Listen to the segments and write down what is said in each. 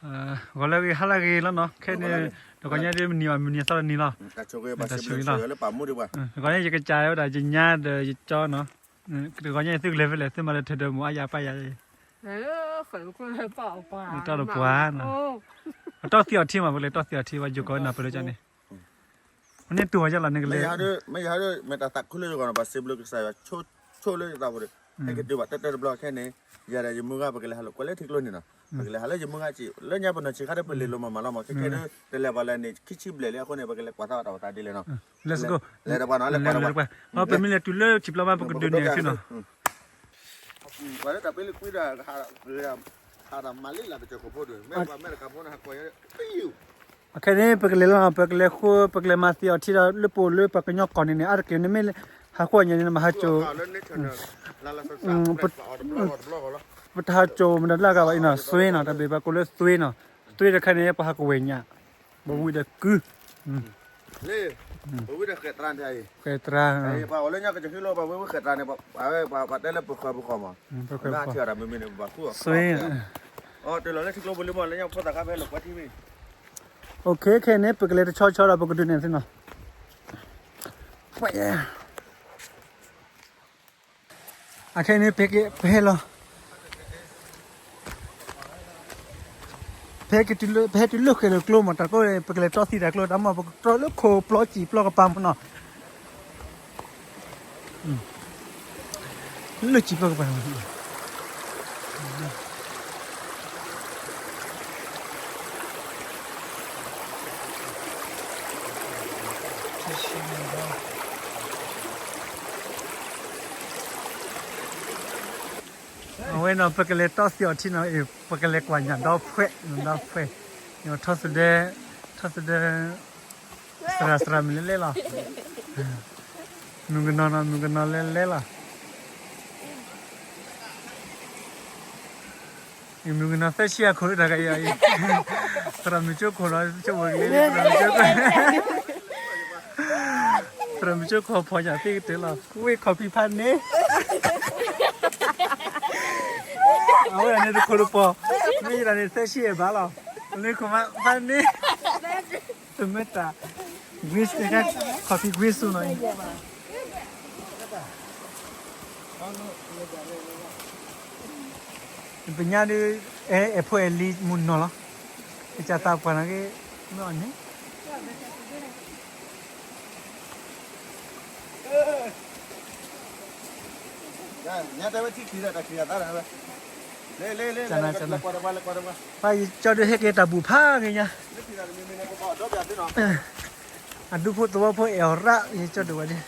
ဂီၤလၢအဂ့ၤ ဟါလၢအဂ့ၤလီၤနီၤ, ခဲန့ၣ် တဂီၤညါဒ်မနံၤဘၣ် မုၢ်နံၤအသီတနံၤလီၤ, တၢ်ဆိၣ်ဂ့ၤလီၤ, တဂီၤညါယကစၢ်ဝဲဒၣ်ယညါဒီးယကၠီနီၤ, တဂီၤညါယသုကလဲၤဖဲလဲၣ် သုမၤလၢထၢၣ်ဒီးမူၤအါယၤပၢ်ယၤ, တီၢ်တပှၢ်နီၤ, ပတီၢ်သံအီၤထံမး ပကလဲၤတီၢ်သံအီၤထံ ပှၤယိၤကီးနၢ်ပၢၢ်လၢကန့ၣ်, မ့ၢ်န့ၢ်တူၢ်ဝဲယလီၤန့ၣ်ကလဲၤ, မ့ၢ်ယၤဒၣ် မ့ၢ်ယၤဒၣ် မ့ၢ်တၢ်သးခုလၢယဂီၢ်နီၤ ပှၤစံးဘျုးကစၢ်ယွၤ ဆိၣ်လၢယသးပူၤဒီး ဟဲက့ၤတုၤဘၣ်တၢ်တၢ်တဘျီခဲန့ၣ်, ယၤဒီးယမုၢ်ဂၤ ပကလဲၤဟးလိာ်ကွဲလၢထံကျိန့ၣ်နီၤ, ပကလဲၤဟးလၢယမုၢ်ဂၤစံး လၢညါပနီၢ်ဆံးခါဒီးပလဲၤလိာ်မးမးလီၤမး ခဲခဲဒၣ် တလဲၤဘၣ်လဲၣ်န့ၣ် ခံဆံဘျဲၣ်လံအဃိန့ၣ် ပကလဲၤကွၢ်သးအီၤတၢ်အိၣ်သးဒ်လဲၣ်နီၤ, လဲၤတပှၢ်နီၤ လဲၤကွၢ်တပှၢ်, ပမ့ၢ်လဲၤတုၤလၢထံပျီမး ပကဒုးနဲၣ်သုနီၤ ပှၤလၢတၢ်ပ့လၢကွံဒီး ဟးတၢ်မၤလံလၢတကၠိခိၣ်ဖိဒုး မ့ၢ်ပှၤမဲာ်တကးဖိန့ၣ် ဟးကွၢ်ယဲ အခဲန့ၣ် ပကလဲၤလီၤနီၤ ပကလဲၤဃိ ပကလဲၤမၤသံအီၤထံဒီး လၢပအိၣ်လၢပှၤကညီကီၢ်န့ၣ်န့ၣ် အါတက့ၢ်န့ၣ်မ့ၢ် ဟးဃိညါန့ၣ် နမၤဟးစိာ် ပတဟးစိာ်မတၤတၢ်လၢအဂၤဘၣ်အံၤနီၤ သွ့နီၤ တၢ်ဘ့ၣ်ပှၤကိးလၢ သွ့နီၤ, သွ့တခါန့ၣ် ပှၤဟးကဝဲၢ်ညၣ်, ပဝံၤဒီးကု, လၢ ပဝံၤဒီးဃဲၣ်သရၣ်န့ၣ်, ဃဲၣ်သရၣ်, ပှၤအိၣ်လၢညါကစၢၢ်ဃံလိ ပှၤဝံၤဝံၤဃဲၣ်သရၣ်န့ၣ် ပှၤတဲလၢပဃၢၤပဃီမး, ပှၤထံၣ်အီၤတၢ်မုာ်မုာ်န့ၣ် ပဘၣ်ဃုအီၤ, သွ့, အီၤတုၤလီၤလၢထံကျိပူၤလံမး လၢညါဖိသၣ်ခါဖဲလၢကွၢ်ထံမ့ၢ်, ခဲန့ၣ် ပကလဲၤတဆီဆီဒီး ပကဒုးနဲၣ်သုနီၤ အခဲန့ၣ် ပဟဲလီၤ, ပဟဲတုၤလၢဃဲၤလိာ်ကျိမး တၢ်ကျိန့ၣ် ပကလဲၤတီသံတၢ်ကျိ တၢ်မ့ၢ်ပကတီလၢခိၣ်ပျီစံာ်ပျီကပၤမးနီၤ, လၢစံာ်ပျီကပၤ အဝဲနီၤ ပကလဲၤတီသံအီၤထံနီၤ ပကလဲၤကွၢ်ညၣ်ဒီဖှဲၣ် ဒီဖှဲၣ်, ထီၣ်သူဒဲ, ထီၣ်သူဒဲ, သရၣ်သရၣ်မုၣ်လဲၤလဲၤလီၤ, မုၣ်ကနီၤနီၤ မုၣ်ကနီၤလဲၤလဲၤလီၤ, မုၣ်ကနီၤသၢဆံအခိၣ်လၢတၢ်ကယၤအံၤ, သရၣ်မုၣ်ကၠိခိၣ်နီၤ ဆိကမိၣ်ကလ့, သရၣ်မုၣ်ကၠိခိၣ်ဖီၣ်ညၣ်သ့ကတၢၢ်လီၤ ဝ့ၢ်ခီၣ်ဖံးဖးန့ၣ်, အဝဲဒၣ်န့ၣ်တခိၣ်တပီၤ, မ့ၢ်ယဒၣ်န့ၣ်သၢဆံယဲၢ်ဘးလီၤ, လၢခိၣ်ဖးန့ၣ်, တမ့ၢ်တၢ်, ဂ့ၤစ့ၢ်ကီး ခီၣ်ဖံးဂ့ၤစူၤနီၤအံၤ ပညါဒ် အဲၣ်ဖိအဲၣ်လံၤမုၢ်နီၢ်လီၤ, ကစၢ်သးပှၢ်နာ်က့ မ့ၢ်အီၤန့ၣ် ညါတဲဝဲထံချံဒီးတၢ်ချံအသးဒီးဝဲ, လ့လ့လ့လ့, ပှၤယကၠီဒုးဟဲက့ၤတၢ်ဘူၣ်ဖးဂ့ၤညါ, အဒူဖိသဝီဖိအဲၣ်အီၤရၣ် ယကၠီဒုးဝဲဒၣ်,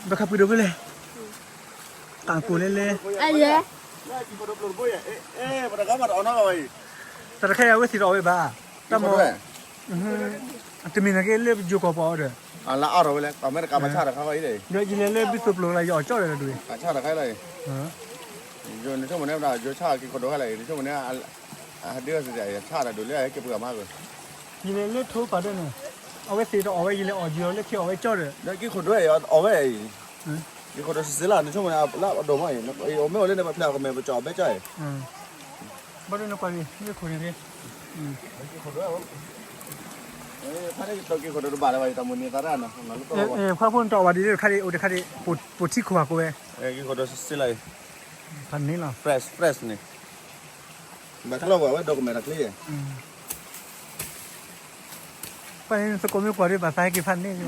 ဘၣ်ခးပှံၤဒိၣ်ဖဲလဲၣ်, တၢ်ကိၢ်လဲလဲ, တၢ်တခါယၤဝဲသ့ၣ်တအီၣ်ဝဲဘၣ်, တၢ်မ့ၢ် တမ့ၢ်နာ်က့လၢပယိၤကီၢ်ပှၤအီၤဒီး, လၢအါထီၣ်ဝဲလဲၣ် ပှၤမ့ၢ်တကးပှၤဆၣ်တခါအံၤဒီး, ဒီးယလဲၤလၢဘုသိၣ်ပျိၤလၢယအီၣ်ကၠီဒီးတဒူၣ်, ဆၣ်တခါလီၤ, နဆိကမိၣ်န့ၣ် ယိၤဆၣ်က့ၤခိၣ်ဒိၣ်ခါလီၤ, နဆိကမိၣ်န့ၣ်, ဟဒုးစ့ၢ်ကီး ယဆၣ်တဒူၣ်လၢဟဲက့ၤပှၤမၤကၢၤ, ယလဲၤလၢထိပာ်ဒၢန့ၣ်, အဝဲသ့ၣ်တအီၣ်ဝဲ ယလဲၤအီၣ်ယီၤလၢခံအီၣ်ဝဲကၠီဒီး, ဒီးက့ၤခိၣ်ဒိၣ်အီၣ်ဝဲအံၤ, က့ၤခိၣ်ဒိၣ်စ့ၢ်လီၤ နဆိကမိၣ်န့ၣ် လၢအဒိၣ်မးအံၤ, အမ့ၢ်အိၣ်လၢန့ၣ် ပဖျဲးအီၤကမဲာ် ပကၠီအီၣ်ဘဲကၠီအံၤ ဘၣ်ဒိန့ၣ်ကွၢ်န့ၣ် မ့ၢ်ခိၣ်န့ၣ်, ဖးဒိၣ်က့ၤခိၣ်ဒိၣ်တဘၣ်လၢၤဘၣ် ယတၢ်မုၢ်န့ၢ်သးတၢ်နီၤ, ခွါဖိန့ၣ်တအီၣ်ဘၣ်ဒ်န့ၣ်တခါဒံး အိၣ်တခါဒံး ပိာ်ထံခိၣ်ဘၣ်ကိးဝဲ, က့ၤခိၣ်ဒိၣ်စ့ၢ်လီၤအံၤ, ဖးန့ၣ်လီၤ fresh fresh န့ၣ်, ဘၣ်ကျီၢ်ဝဲဒိကမဲာ်တၢ်ချ့ယဲၢ် ပှၤန့ၣ်သကိးမ့ၢ်ကွၢ်ဒ်ဘၣ်သးဟဲက့ၤဖးန့ၣ်, လ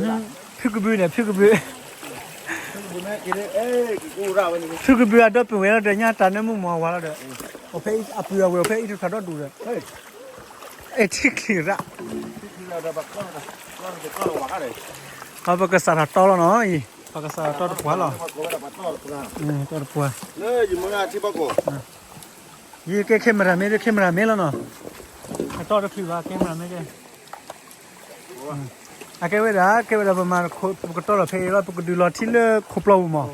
ၢ, ဖုကဘုးန့ၣ် ဖုကဘုး, ဖုကဘုးအဒီပုၢ်ဝဲၢ်လီၤဒီး ညါတၢ်နၢမူမီၢ်ဝၤလီၤဒီး, အီၣ်ဖဲအံၤအပုၢ်အဝဲၢ်အီၣ်ဖဲအံၤတခါဒီဒူၣ်ဒီး, အဲၣ်ထံချံရၣ်, ပကစးထီၣ်တီလီၤနီၤအံၤ, ပကစးထီၣ်တီတပှၢ်လီၤ, တီတပှၢ် ယကဲ camera man ဒီး camera man လီၤနီၤ, အတီတချုးဘၣ် camera man ကဲ, အကဲဝဲဒၣ် ကဲဝဲဒၣ်ပမၤ ပကတီလီၤဖဲအံၤလီၤ ပကဒုးလီၤထံလၢခိၣ်ပျီပူၤမး,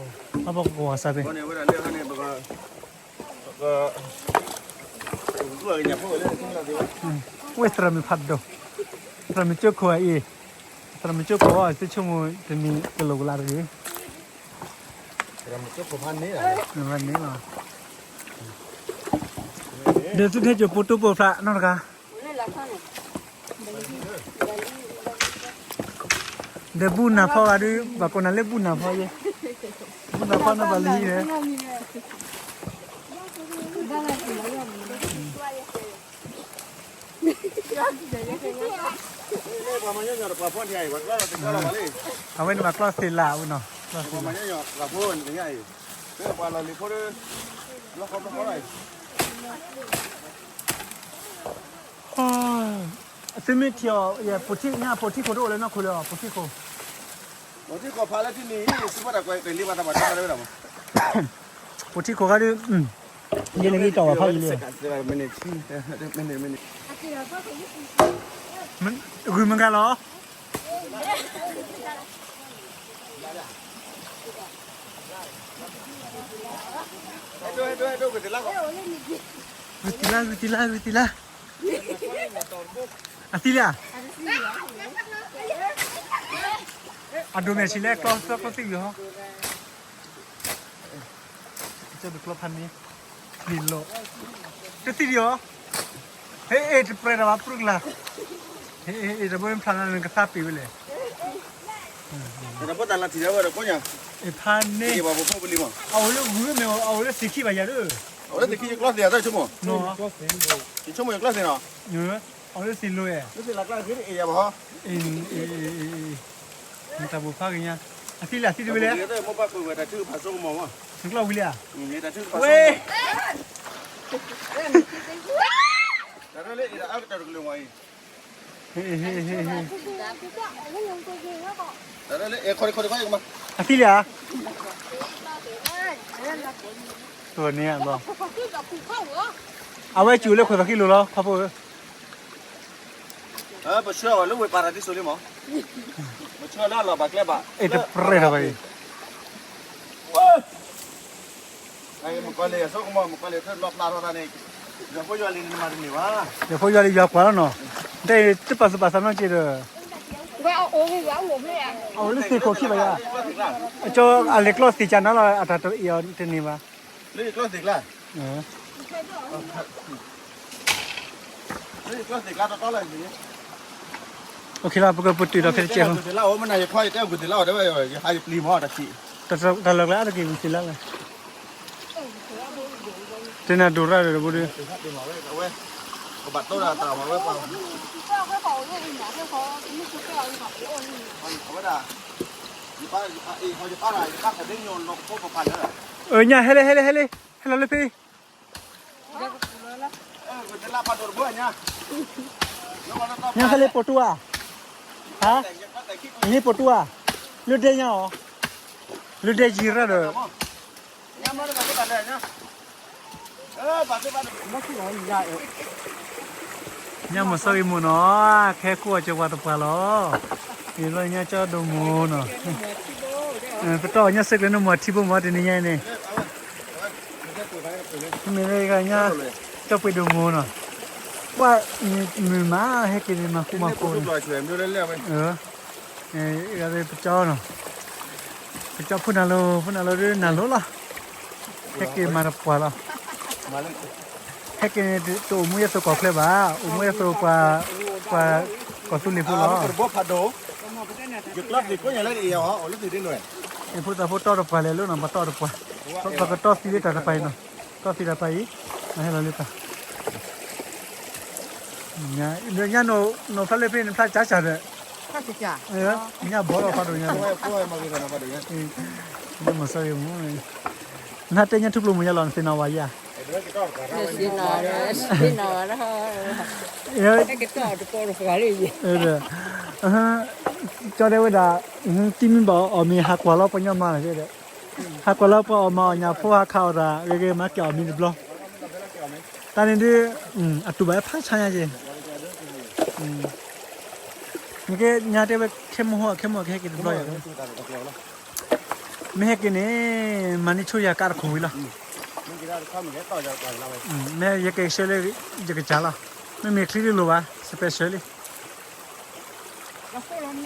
အဘၣ်ကဝီၤစၢ်ဖဲ ဝဲသရၣ်မုၣ်ဖးဒိၣ်, သရၣ်မုၣ်ကၠိခိၣ်အံၤ, သရၣ်မုၣ်ကၠိခိၣ်အံၤ သုဆိကမိၣ်တမံၤကလိာ်ကလးတဂ့ၤ မၤန့ၢ်လီၤ. ဒီးသုထဲစိာ်ပိတိပိဖျးနီတဂၤ, ဒီးဘူၣ်နၤဖီဂၤဒုး ဘၣ်ကိးနၤလၢဘူၣ်နၤဖီယဲ, ဘူၣ်နၤဖီနီဘၣ်လံယဲ. အဝဲန့ၣ်ဘၣ်ကျီၢ်သ့ၣ်လၣ်ဝဲနီၤ, ကျီၢ်သ့ၣ်လၣ်. သုမ့ၢ်ထံၣ်အီၤ ဖိထံၣ်ညါဖိထံၣ်ခိၣ်တအိၣ်လၢနီၢ်ခိလၢၤ, ဖိထံၣ်ခိၣ်, ဖိထံၣ်ခိၣ်ဖးလၢထံၣ်န့ၣ် သုဘၣ်တၢ်ကွဲးတလံဘၣ်တၢ်ဘၣ်တၢ်ဝဲဒၣ်မး, ဖိထံၣ်ခိၣ်ခါဒုး ယဲန့ၣ်က့ၤတီၢ်ဝဲဖးယံၤလံ, ဂုာ်မုၢ်ဂၤလီၤ. ဂုာ်တံၢ်လၢ ဂုာ်တံၢ်လၢ ဂုာ်တံၢ်လၢ, အသံလံဧါ, အဒိးမဲာ်ဆံးလၢကျီသီကျီသံၣ်ဂ့ၤဟီ, ကၠီဒုးကျီဖးန့ၣ်, န့ၣ်လီၤ, တသံၣ်ဒံးအီၤ, ဟဲအ့ၣ်တပြဲးတၢ်ဘၣ်ပြူၢ်ကလာ်, ဟဲအ့ၣ်တဘိဖျါလၢနကသးပ့ၤဝဲလဲၣ်, တၢ်ဖိတၢ်လၢထံၣ်ဝဲဒီးကိးညါ, အ့ၣ်ဖးန့ၣ်, အအိၣ်လၢဂုၢ်မ့ၢ်အအိၣ်လၢသ့ၣ်ခံဘၣ်ယၤဒီး, အအိၣ်လၢသ့ၣ်ခံယကျီသ့ၣ်အသးဆိကမိၣ်, ယဆိကမိၣ်ယကျီသ့ၣ်နီၤ, အအိၣ်လၢသ့ၣ်လိၤဧါ, လၢသ့ၣ်လၢကျါဂ့ၤအ့ၣ်ယၤဘၣ်ဟီ, နတၢ်ဘိၣ်ဖးက့ၤညါ, အသံလၢအသံတဝံၤလဲၣ်, နကျီဝံၤလံဧါ, ဝဲ, တၢ်လၢအတၢ်တကလုာ်မ့ၢ်အံၤ, အသံလံဧါ, န့ၣ်, အဝဲစူၤလၢခိၣ်သးခံလိၤလီၤ ခီဖိဧၢ, ပဆှၢအီၤလၢဝ့ၢ်ပၤရဒံစိလံမး, ပဆှၢလၢအလီၢ်ဘၣ်ကျဲဘၣ်, အ့ၣ်တပြဲးတၢ်ဘၣ်အံၤ မကီလ့အဆိကမိၣ် မကီလ့ထၢလီၤပျၢ်ထီၣ်တၢ်န့ၣ်, ယဖိယွၤလံၤန့ၣ်မၤတန့ၢ်ဘၣ်, ယဖိယွၤလံၤယွၤကွၢ်လီၤနီၤ, တဲတပာ်သူၣ်ပာ်သးနီတက့ၢ်ဒီး, အအိၣ်လၢသ့ၣ်ခိၣ်ခံဘၣ်ယၤ, အကၠီအလဲၤကျီသ့ၣ်ကၢ်နီၤလီၤ အတၢ်တအ့ၣ်အီၤတန့ၢ်ဘၣ်, လၢယကျီသ့ၣ်ကျါ လၢယကျီသ့ၣ်ကျါတီတီလၢ OK လီၤ ပကပတုာ်ဒီးဖဲတကဲးဖိ, ဂုာ်သ့ၣ်လၢအိၣ်မနၤယခွါယတဲဂုာ်သ့ၣ်လၢအိၣ်တဲဝဲ ယဟးယပျံၤမၤတၢ်ဆံး, တၢ်လီၢ်ကျဲအါတက့ၢ်ဂုာ်သ့ၣ်လၢလဲၣ်, တနၤဒိၣ်ရၣ်ဒီးဘိဒုး, အဝဲ, ကဘၣ်တိၢ်တၢ်တၢ်မၤဝဲပှၤ, အဝဲဒၣ်, အညါဟဲလၢ ဟဲလၢ ဟဲလၢ, ဟဲလၢလၢဖဲ ညါဟဲလၢပိာ်တူၢ်ဧါ, ဟါ, ဟဲပိာ်တူၢ်ဧါ, လၢဒဲညါအီၤ, လၢဒဲယံၤရၣ်ဒီး, ညါမၤစီၣ်ဂ့ၤမုၢ်နီၤ, ခဲကိၢ်အကၠီၤပှၤတပှၢ်လီၤ, ယလီၤညါကၠီဒိၣ်မုၢ်နီၤ, ပတီၢ်ညါစ့ၢ်ကီးလၢနမိၢ်ထံဘိမၤတနံၤညါအံၤန့ၣ်, မ့ၢ်လၢယဂၤညါ, ကၠီပှ့ၤဒိၣ်မုၢ်နီၤ, ပှၤ, မုၢ်မး ဟဲက့ၤန့ၣ်မၤဃူမၤဖိၤန့ၣ်, ပကၠီနီၤ, ပကၠီဖိနၤလိၤ ဖိနၤလိၤဒ်နၤလိၤလီၤ, ဟဲက့ၤမၤတပှၢ်လီၤ, ဟဲက့ၤန့ၣ် တအိၣ်မူယဲၢ်သိးကီၢ်ချၢဘၣ်, အိၣ်မူယဲၢ်သိးပှၤ, ပှၤကီၢ်သူလ့ၤဖိလီၤ, ဖိသၣ်ဖိတီတပှၢ်လဲၣ်လၢနီၤ ပတီတပှၢ်, ပကတီၢ်သံလၢတၢ်တပၤအံၤနီၤ, တီၢ်သံတၢ်တပၤအံၤ, နဟဲလီၤလၢတၢ် ညါ, ညါနဖိလၢဖဲန့ၣ်ဖျါကၠၢ်ကၠၢ်ဒီး, ညါဘီလီၤဖးဒိၣ်ညါ, မၤစၢၤဂ့ၤမုၢ်, နတဲညါထူၣ်ဖျိမုၢ်ညါလီၤ နသ့ၣ်နီၣ်ဝဲယၤ, ကၠီတဲဝဲဒၣ်, တံၤမံဘၣ်အီၤမ့ၢ်ဟးကွၢ်လီၤပှၤညီမါလီၤဒီး, ဟးကွၢ်လီၤပှၤညီမါလီၤဒီး, ဟးကွၢ်လီၤပှၤအီၣ်မၤအီၣ်ညၣ်ဖိဟးခးအီၣ်တၢ်ဂ့ၤဂ့ၤမၤကဲအီၣ်မ့ၢ်တဘျီ, တၢ်န့ၣ်ဒုး, အတူၢ်ဘၣ်ဖးဆါညါက့ၤ နကဲညါတဲဝဲခဲမုၢ်ဟိ ခဲမုၢ်ဟိကဟဲက့ၤတဘျီယၤ, မ့ၢ်ဟဲက့ၤန့ၣ်, မၤန့ၢ်ဆိယၤကးတခိၣ်ဝံၤလီၤ, မ့ၢ်ယကဆှၢလၢ, ယကစၢ်လီၤ, မ့မ့ၢ်ချံတလိၣ်ဘၣ် special လံ တ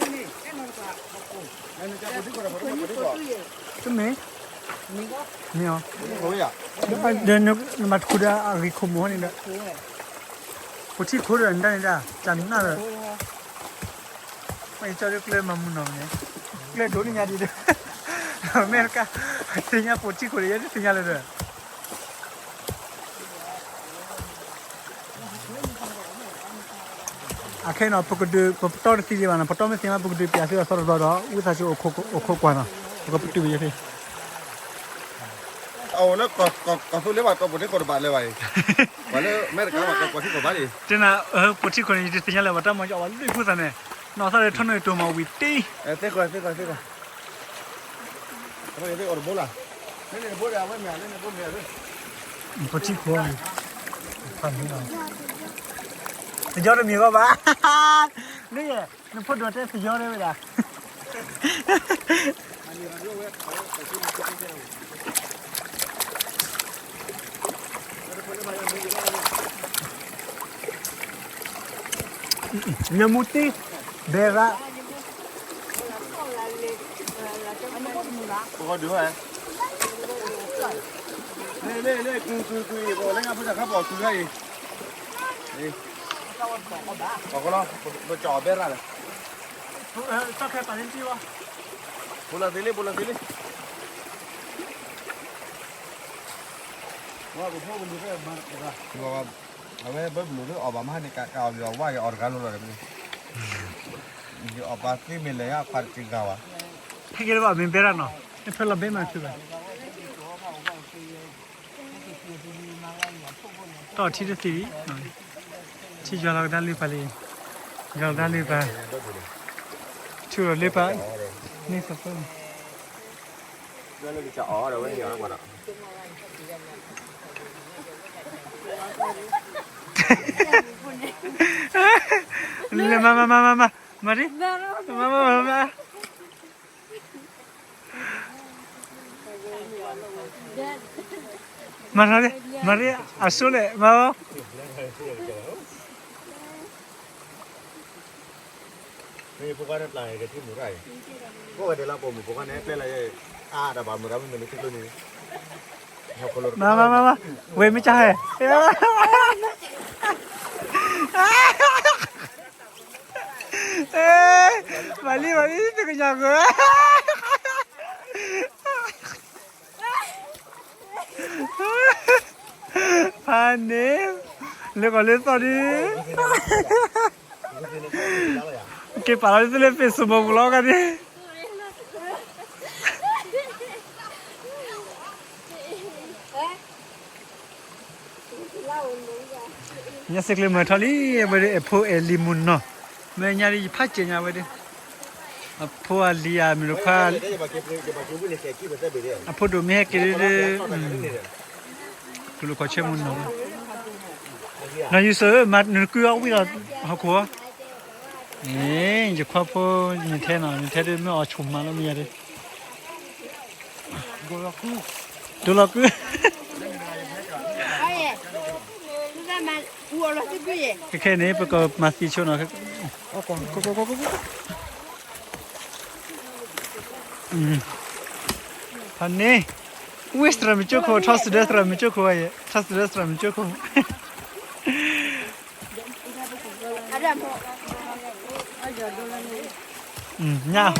မ့ၢ်, တမ့ၢ်, မ့ၢ်အီၤ, ဒီးနမၤတခူဒီးအဂ့ၤခိၣ်မူဟီန့ၣ်ဒီး, ပထံၣ်ခိၣ်ဒီးနတၢ်န့ၣ်ဒၣ် တၢ်နၢ်ဒီး, မ့ၢ်ကၠီဒ်ကျဲမၤမုာ်နီၤန့ၣ်, ကျဲဒိၣ်န့ၣ်ညါဒ်ဒီး, အမဲရကၤ, သ့ၣ်ညါပထံၣ်ခိၣ်ဒီး ယဲဒ်သ့ၣ်ညါလၢဒီး အခဲအံၤနီၤ ပကဒုး ပပတီၢ်တသ့ဒံးဘၣ်နီၤ, ပတီၢ်မ့ၢ်သ့မး ပကဒုးပျးသုအသီတဘျီဒီး ဝံသးစူၤအိၣ်ခိးကွၢ်နီၤ, ပကပတုာ်ဝဲယဲၢ်ဖဲ အအိၣ်လၢကီၢ်သူလ့ၤဘၣ် ကီၢ်ပူၤထံကီၢ်တဘၣ်လၢၤဘၣ်အံၤ, ပှၤလၢအမဲရကၤဘၣ် ကီၢ်ပူၤထံကီၢ်ဘၣ်လံ, တဲနၤ ပူၤထံကီၢ်န့ၣ် ယတသ့ၣ်ညါလၢၤဘၣ် တၢ်မၤယအီၣ်ဘၣ်လွံၢ်ဖိသၣ်န့ၣ်, နီၢ်သၣ်ဒီးထီၣ်နီၢ်ယတိၤမၤဝံၤတ့ၢ်, သ့ၣ်ဃီသ့ၣ်ဃီသ့ၣ်ဃီ ပူၤထံကီၢ်, ပယီၤတမံၤဂီၢ်ဘၣ်, န့ၣ်ယဲ, နဖိဒိၣ်တဲပယီၤတဲဝဲဒၣ် နမူတံၢ်, ဘဲရၣ်, ပကဒုးဝဲ, လ့လ့လ့ ကုကုကုအံၤ ပလၢညါဖိတၢ်ခါပီၤကုခါအံၤ, ပကလီၤ, ပကၠီအီၤဘဲရၣ်လၢ ဖိလၢသ့လံ ဖိလၢသ့လံ, ပဖိပလံၤဖဲမၤတပူၤ, အဝဲဘၢပလိာ်လၢအီၣ်ဘၣ်မးန့ၣ် ကးအီၣ်ဂ့ၤအီၣ်ဝါဂ့ၤအီၣ်တဂၤလိၤလီၤ, ယအီၣ်ပာ်သ့မ့ၢ်လဲၣ် ယအခွါတစံးဂၤဝဲ, ဟဲက့ၤလၢဘၣ်မ့ၢ်ဘဲရၣ်နီၤ, နဖဲလီၤဘဲမၤသုဘၣ် တီၢ်ထံတသ့ဒံး, ထံယွၤလီၤကဒါလ့ပၢ်လံ, ယွၤလီၤကဒါလ့ပၢ်, ထံလီၤလ့ပၢ်, န့ၣ်သပၢၢ်န့ၣ်, လၢမၤမၤမၤမၤမၤ, မၤဒ်, မၤမၤမၤမၤ မၤထီၣ်ဒ်, မၤဒ်, အစိလဲၣ်, မၤအီၤ, မ့ၢ်ဖိခွါန့ၣ်ပျၢ်န့ၣ် ကထံၣ်မုာ်ရၣ်အံၤ, ကိးဝဲဒၣ်လၢပိာ်မုၣ်ဖိခွါန့ၣ် ပျဲလၢ, အါတၢ်ဘၣ်မုာ်ရၣ်မ့ၢ်မ့ၢ်လၢထံကျိန့ၣ်, မၤမၤမၤမၤ, ဝဲမ့ၢ်ကဟဲ မၤလံမၤလံ တကညၤကၢၤ, ဖးန့ၣ်, လၢကီၢ်လၢသီၣ်ဒ်, က့ၤပာ်လီၤဒ်သိးလၢ Facebook ပူၤလီၤကဒ် ညါစ့ၢ်ကီးမၤထီၣ်လံ, အဝဲဒၣ် အဖိအဲၣ်လံၤမုၢ်နီၢ်, မ့ၢ်ညါဒ်ယဖးစဲးညါဝဲဒၣ်, အဖိအလံၤဧါ မ့ၢ်တခွါ, အဖိဒိၣ်မ့ၢ်ဟဲက့ၤဒ်, ကလူးခီၣ်ဆၢမုၢ်နီၢ်, နီၢ်ယူၤစၢၢ်ဧၢ မၤနကုၢ်အီၣ်ဝံၣ်လီၤဟီၣ်ခိၣ်, ယခွါဖိ နထဲနီၤ နထဲဒ်မ့ၢ်အီၣ်ဆိၣ်မးလီၤမ့ၢ်ယါဒ် ဒိလီၤကုၢ်, ခဲခဲန့ၣ် ပကမၤသံဆိနီၤ, ဖးန့ၣ်, ဝ့ၢ်သရၣ်မုၣ်ကၠိခိၣ် ထီၣ်စံးဒၢသရၣ်မုၣ်ကၠိခိၣ်, ထီၣ်စံးဒၢသရၣ်မုၣ်ကၠိခိၣ် ညၣ်ဟီၣ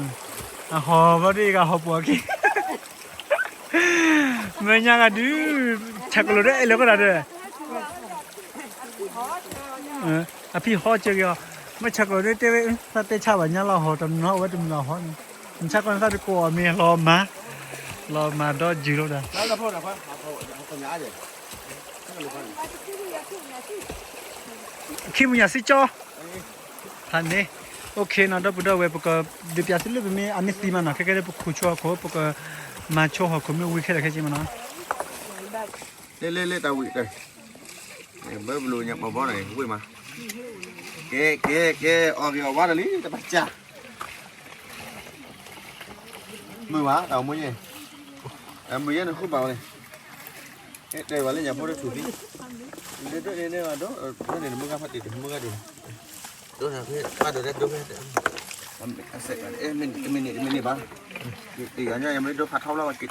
်, အဟီၣ်ဘျီဒ်အံၤ ကဟီၣ်ပှီၢ်ခံ, မ့ၢ်ညါဂၤဒုး, ဆၣ်ကလိာ်ဒီးအဲၣ်လၢကဒၣ်ဒီး, အဖံဟီၣ်ကၢက့ၤအီၤ, မ့ၢ်ဆၣ်ကလိာ်ဒ်တဲဝဲ, သးတဲဆါဘၣ်ညါလီၤဟီၣ်တနီၤ အဝဲတမုာ်လီၤဟီၣ်န့ၣ်, နဆၣ်ကလိာ်န့ၣ်သးတကိးအီၤမ့ၢ်လီၤမၤ, လီၤမၤဒီးယုၢ်လီၤဒၣ် ခံမုၢ်ညၣ်စံကၠီ, ဖးန့ၣ်, OK နီၤ ဒီပုၢ်ဒီဝဲၢ် ပကဒုးပျးသုလၢပမ့ၢ်အမ့ၢ်သံမးနီၤ ခဲကဲလၢပခိၣ်ဆိဟီၣ်ခိၣ် ပကမၤဆိဟီၣ်ခိၣ်မ့ၢ်ဝံၤခဲလၢာ်ခဲဆ့မးနီၤ, လ့လ့လ့တၢ်ဝံၤတၢ်, ဘၢဘျုးညါပှၤဘီနီၤ ဝံၣ်မး, ကဲကဲကဲ အီၣ်ဂ့ၤအီၣ်ဝါတၢ်လံ တဘၣ်စၢ် မုာ်ဘၣ် တၢ်အိၣ်မူယဲၢ်, မုာ်ယဲၢ်နဃုဘၣ်ဝဲန့ၣ်, တဲဘၣ်လၢညၣ်ဖိတထူၣ်သံ, ဒိးန့ၣ်န့ၣ်ဘၣ်ဒိး, ဒိးန့ၣ်တမုၢ်ဂၤဖးတံၢ်တမုၢ်ဂၤဒိၣ်, ဒိးန့ၣ်ဖဲဘၣ်ဒိးတဲဒိးဖဲ, တမ့ၢ်န့ၣ်တမ့ၢ်န့ၣ်ဘၣ်, က့ၤတ့ၢ်အီၤညါ ယမ့ၢ်ဒိဖးထီဘျီ က့ၤတ့ၢ်တၢ်ကွဲးလီၤ. လၢဖးဒိၣ်လၢပလိၣ်မးဒီး အီၤဒီးတဘိလံ, သိၣ်ဂ့ၤမးညါခဲအံၤ, လၢတဘိ လၢတဘိ လၢတဘ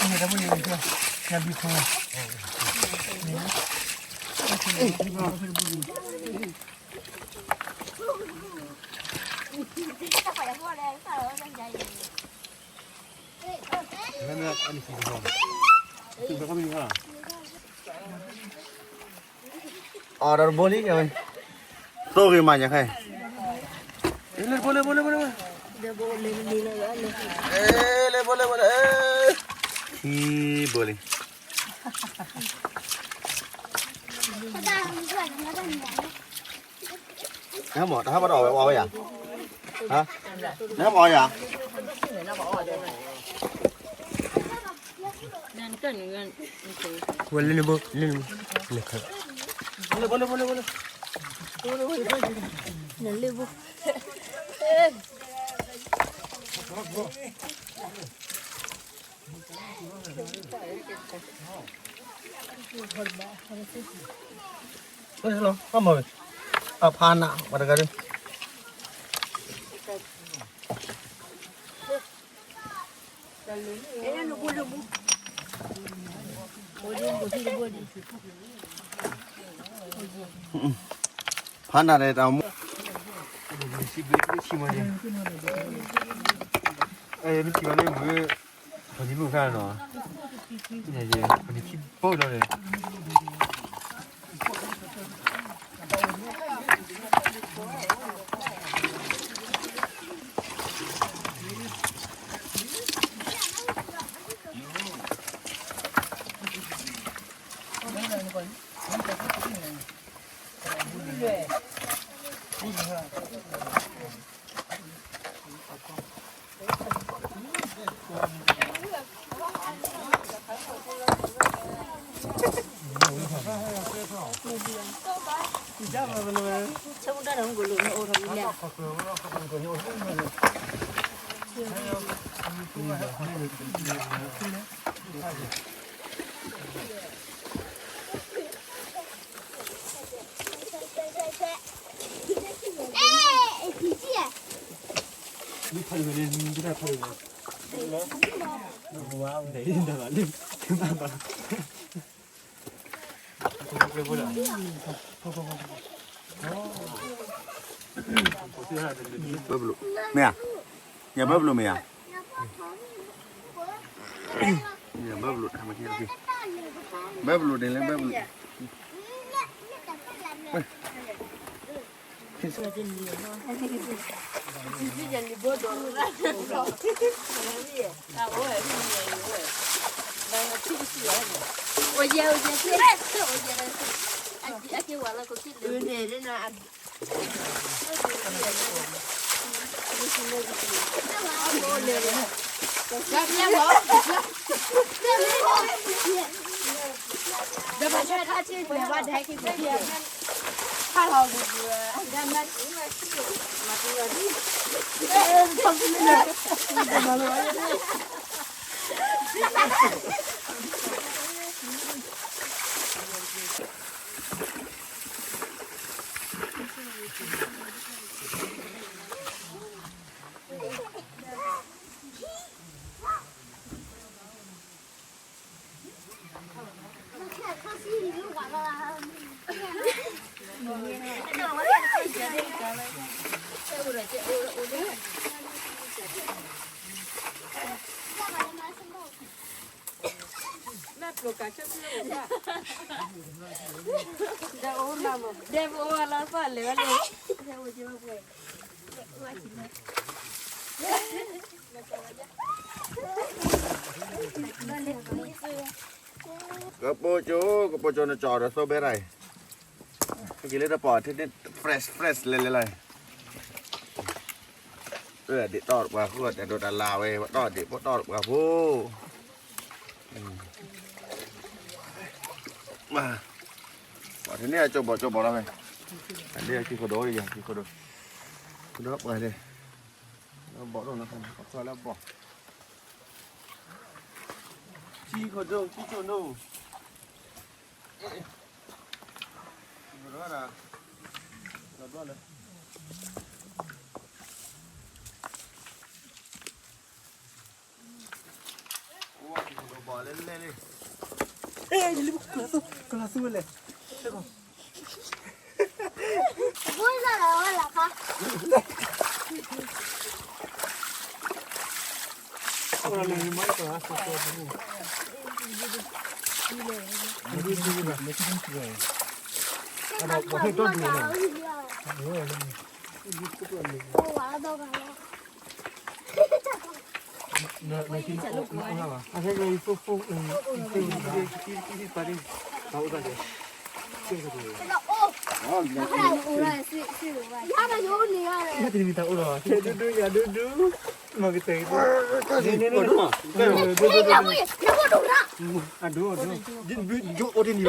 ိ, လၢတဘိ လၢတဘိ, ခံဘိလံ. နဟဲမၤတဟးဘၣ်ဒီးအီၣ်ဝဲ အီၣ်ဝဲယၤ, နဟဲမၤအီၣ်ယၤ, ဝဲလၢန့ၣ်ဘိ လၢန့ၣ်ဘိ, လၢဘိ လၢဘိ လၢဘိ, လၢဘိ. အဖါနး ပှၤတဂၤဒုး ဖါနးန့ၣ်တၢ်မိၢ်, မ့ၢ်ထံၣ်ဘၣ်န့ၣ်မ့ၢ် ပှၤနံၤမုၣ်ခါနီၤ, ပှၤနံၤခံဘိဒီးန့ၣ် ဘၢဘလိၣ်, မ့ၢ်ဧါ, ယဘၢဘလိၣ်မ့ၢ်ဧါ, ယဘၢဘလိၣ်, ဘၢဘလိၣ်န့ၣ်လၢဘၢဘလိၣ် ကပိကၠိ, ကပိကၠိနကၠီဒီးသိဘဲရၣ်အံၤ, ဟဲက့ၤလၢတပီၤ fresh fresh လဲၤလဲၤလီၤ, ဒ်တီၢ်တပှၤဃိ တဒိးတလးဝဲ ပတီၢ်ဒ်ပတီၢ်တပှၤဖိ, ပှၤထံၣ်န့ၢ်အကၠိဘီကၠိဘီလီၤဝဲ, အဒ့အကံၢ်ခိၣ်ဒိၣ်ယၤ ကံၢ်ခိၣ်ဒိၣ်, ခိၣ်ဒိၣ်ပှၤလဲၤ, ဘီဒိၣ်လီၤ ပှၤလၢဘီ ကံၢ်ခိၣ်ဒိၣ် ကံၢ်ခိၣ်ဒိၣ်, ကံၢ်ခိၣ်ဒိၣ်ဒၣ်, ကံၢ်ခိၣ်ဒိၣ်လၢ ကလၤသူဝဲလဲၣ်, တနံၤမံၤတၢ်အိၣ်လီၤ, ဒူဒူ ယၤဒူဒူ, မ့ၢ်ကတဲာ်, အဒိ ဒ်ဘုယိအိၣ်တနံၤဘၣ်နဖီ အ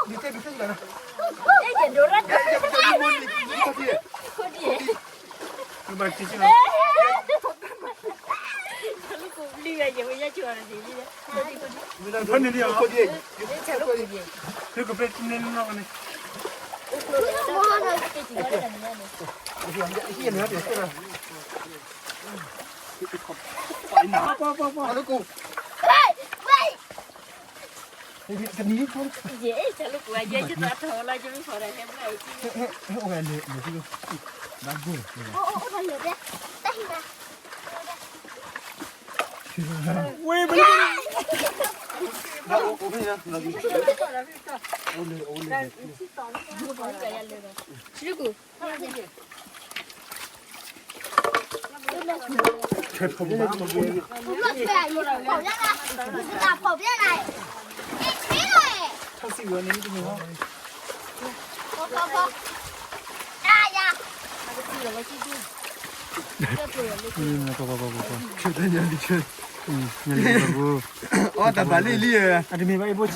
ီၣ်တၢ်ဘၣ်လံလံ, အတမ့ၢ်ဘၣ်အ့ၣ်ဘိ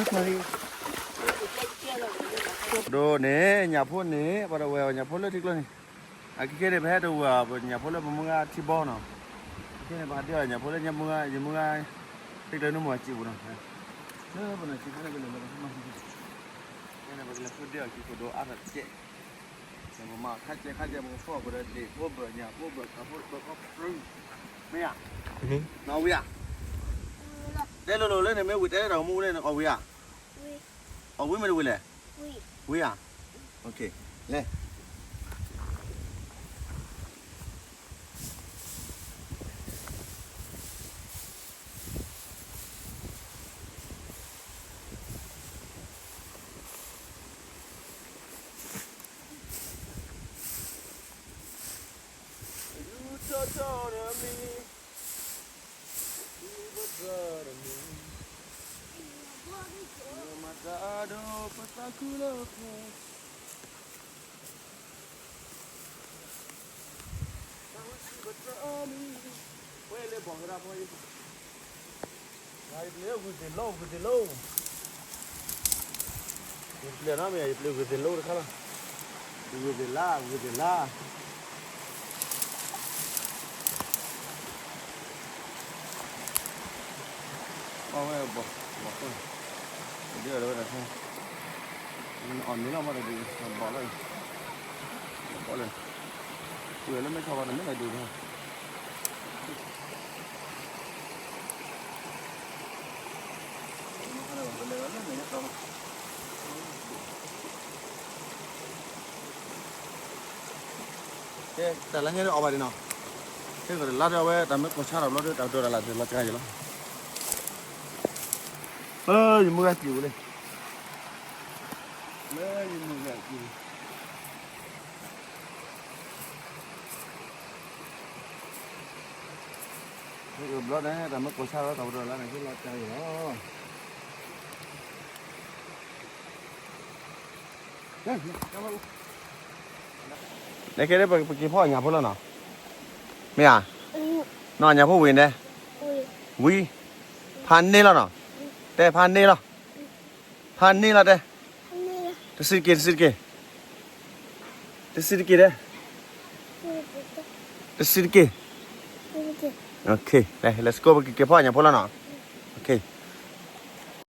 ဆံလီၤန့ၣ်, ဒိၣ်န့ၣ် ညၣ်ဖိန့ၣ် ပှၤတဝဲၤအီၤညၣ်ဖိန့ၣ်, အခဲခဲန့ၣ် ပဟဲတဝဲၤအီၤညၣ်ဖိလၢပမုၢ်ဂၤထံဘီနီၤ, ခဲခဲန့ၣ် ပဟဲဒၣ်အီၤညၣ်ဖိလၢညၣ်မုၢ်ဂၤ ယမုၢ်ဂၤ သ့ကျဲၤနုာ်မၤစံာ်ပူၤနီၤ, လၢပနၢ်စံာ်ဖိန့ၣ်ကလဲၤလီၤ, ခဲန့ၣ် ပကလဲၤဃုဒ့အီၤကံၢ်ခိၣ်ဒိၣ်အါထီၣ်တကဲး, ပမၤခါကဲခါကဲ ပကဖှီၣ်ပဒီးဒ့ၣ်ဖိဘၢၣ်ညၣ်ဖိဘၢၣ်ကၤဖိဘၢၣ်ကီၢ်ပြူၤ မ့ၢ်ဧါ, နအီၣ်ဝံၤဧါ, တဲလိၤလိၤလၢန့ၣ် မ့ၢ်ဝံၤတဲလၢတၢ်ကမူန့ၣ် နအီၣ်ဝံၤဧါ, အီၣ်ဝံၤမ့ၢ်တဝံၤလဲၣ်, ဝံၤဧါ, လဲၤ ယူထီၣ်ထီၣ်ဒီးမံၤ, မတၤဒိးပသးခုလၢပျၢၤ, တၢ်ဝဲစံးပတြၢၤအီၤမံၤ, ဝဲလၢဘီၣ်ကရၢဖီအံၤ ယပျဲၢ်ဂုာ်သ့ၣ်လိ ဂုာ်သ့ၣ်လိ, ယပျဲၢ်နီတမံၤ ယပျဲၢ်ဂုာ်သ့ၣ်လိတခါလီၤ, ဂုာ်သ့ၣ်လါ ဂုာ်သ့ၣ်လါ, အီၣ်ဝဲဘီၣ် ဘီၣ်ခိၣ်, ဒ်အီၤဝဲဒၣ်ခဲ, အီၣ်မ့ၤလီၤမ့ၢ်တဒုး ဘီၣ်လီၤ, ဘီၣ်လီၤ, ဝဲလၢမဲဆီဘၣ်တမ့ၢ်တဒုး ကဲ တၢ်လၢညါအီၣ်ဘၣ်ဒံးနီၤ, ကဲ တၢ်လၢညါအီၣ်ဘၣ်ဒံးနီၤ, ကဲ ကဒီးလါဒီးအဝဲ တၢ်မ့ၢ်ကီၢ်ဆါထီၣ်ဘျီဒီး တၢ်ဒိးတၢ်လၢ်ဒိးလီၤကါယံၤလီၤ, လၢယမုၢ်ဂၤစံးဝဲလံ, လၢယမုၢ်ဂၤစံး မ့ၢ်ဘျီန့ၣ် တၢ်မ့ၢ်ကီၢ်ဆါထီၣ် တၢ်ဒိးတၢ်လၢ်န့ၣ် ကလီၤကါယံၤလီၤ. နကဲဒ်ပက့ၤဖီၣ်ညၣ်ဖိလီၤနီၤ, မ့ၢ်ဧါ, နီၢ်ညၣ်ဖိဝံၤန့ၣ်, ဝံၤ, ဖးန့ၢ်လီၤနီၤ, တဲဖးန့ၢ်လီၤ, ဖးန့ၢ်လီၤတဲ, တဆံးတက့ၢ် တဆံးတက့ၢ်, တဆံးတက့ၢ်တဲ, တဆံးတက့ၢ်, let's go ပက့ၤက့ၤဖီၣ်ညၣ်ဖိလီၤနီၤ,